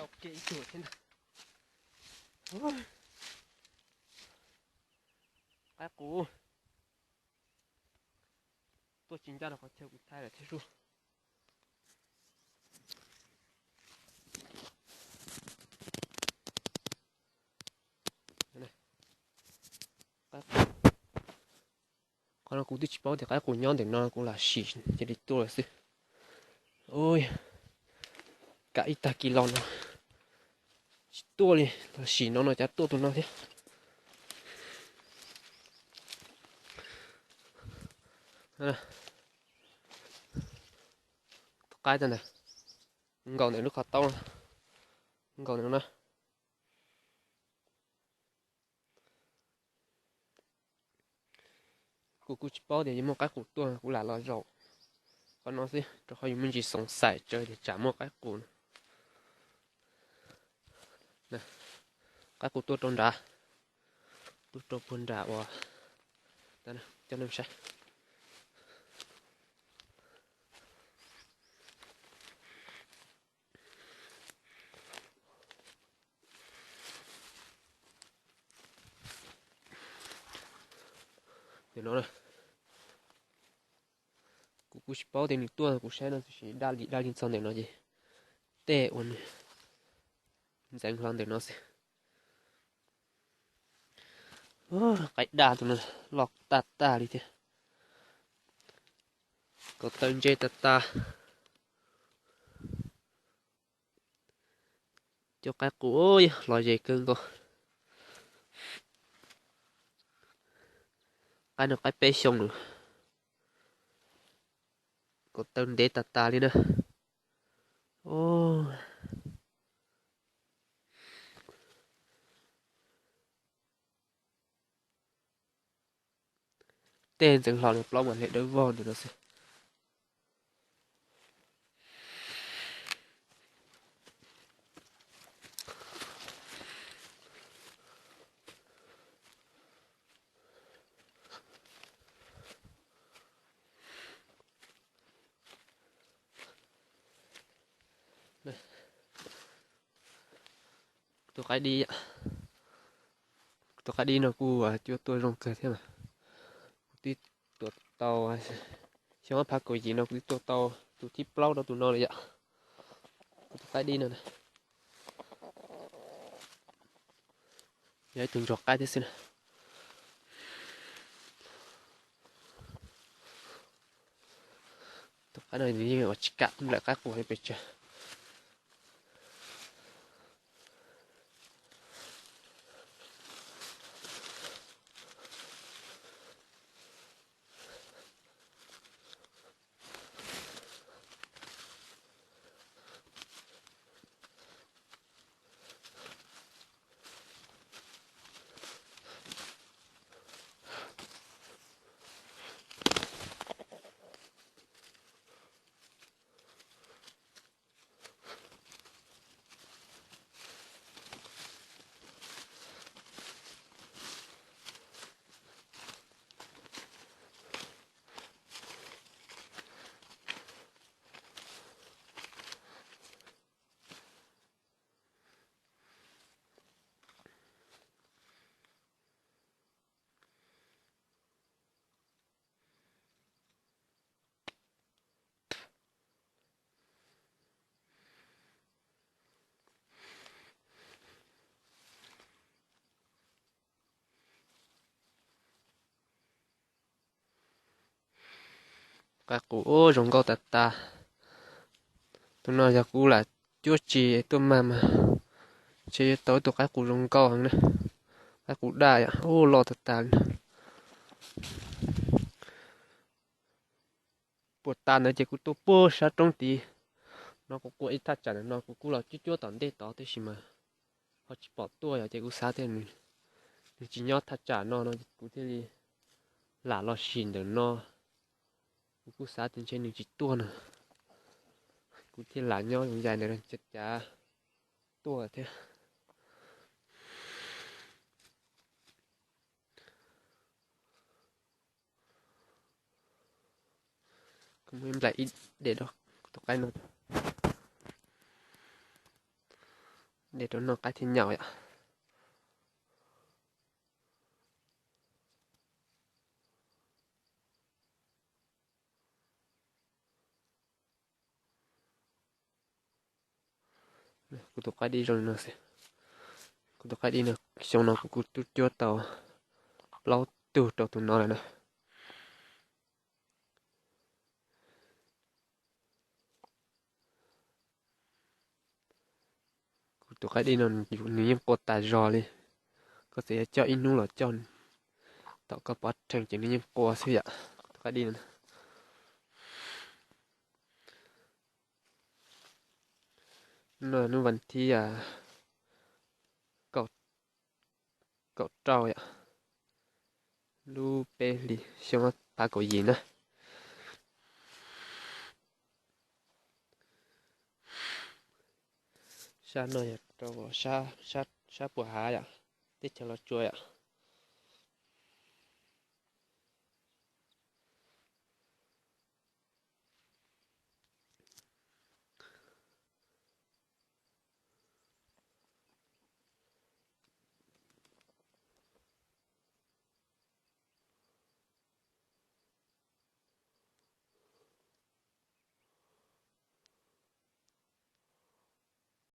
Tau kiag ib tug thiab ntag. Qaib qus tuaj tsis ncaj rau qhov chaw kuv thaij lawm thiab sub. Qhov no kuv twb tsis paub tias qaib qus nyob ntawm no, kuv lam sim cia li tuaj lawm xwb. Ua, kav ib tag kis los no tsis tuaj li, los sim no no cas tuaj tus no thiab. Tus qaib ntawd, nkaus ntawm lub qhov taub, nkaus ntawm no na. Kuv kuj tsis paub tias yuav muaj qaib qus tuaj, kuv lam los zaum qhov no xwb, rau qhov yus me ntsis xoov xaiv tsawv tias tsam muaj qaib qus no. Qaib qus tuaj rau nrad, tuaj rau puag nrad uas, coj nej saib. Ntawm no, kuv kuj tsis paub tias nws tuaj, kuv saib no tab sis daj li daj li txog ntawm no ces tej uas nws ntxeev hlo ntawm no xwb. Qaib daj tus no loj tag tag li thiab. Kaus taw ntse tas tas. Cov qaib qus los ze kawg nkaus. Qaib no qaib peb xyoo lawm. Kaus taw ntev tas tas li na. Tej ntxeev hlo nws plaub mas hle dawb vog ntawm no xwb. Tus qaib dib, tus qaib dib no kuj cuab tuaj zoo kawg thiab mas. Kuv twb tuaj tau, xyoo ob phav kaum yim no kuv twb tuaj tau tus thib plaub rau tus no lawm yom. Kuv tus qaib dib no yog ib tug ntsuag qaib thiab xwb na. Tus qaib no yeej ua tsis kam nplawm qaib qus pes tsawg. Qaib qus ub zoo nkauj tas tas. Tus no yog kuv lam cuab tsis tuaj mag mas ntshe yuav tau ib tug qaib qus zoo nkauj heev na. Qaib qus daj yom, ub loj tas tas li na. Puag ta ntawd ces kuv tuaj puag sab roob tid no, kuv quaj ib thaj tsam ntawm no, kuv kuj los cuab cuab tom ntej tod tab sis mas ho tsis pom tuaj yom, ces kuv xav tias nws tsis nyob thaj tsam no no kuv thiaj li lam los sim ntawm no. Kuv kuj xav tias ntshe nws tsis tuaj no, kuv thiaj lam nyob zoo yais ntawm no cav cav tuaj thiab. Kuv muab nplaim ib daim rau tus qaib no. De rau noj qaib thiab nyaum yom. Kuv tus qaib dib zoo li no xwb. Kuv tus qaib dib no, xyoo no kuv kuj tub cuab tau plaub tug rau tus no lawm na. Kuv tus qaib dib no nws yeej qua tas zog li. Koj txawm yuav coj ib hnub los coj, thaum koj pov rhees ces nws yeej qua xwb yom, kuv tus qaib dib no. No hnub vas thib kaum rau yom, lub peb hlis xyoo ob phav kaum yim na. Sab no yog rau sab puas hav yom, teb chaws Los Tsuas yom.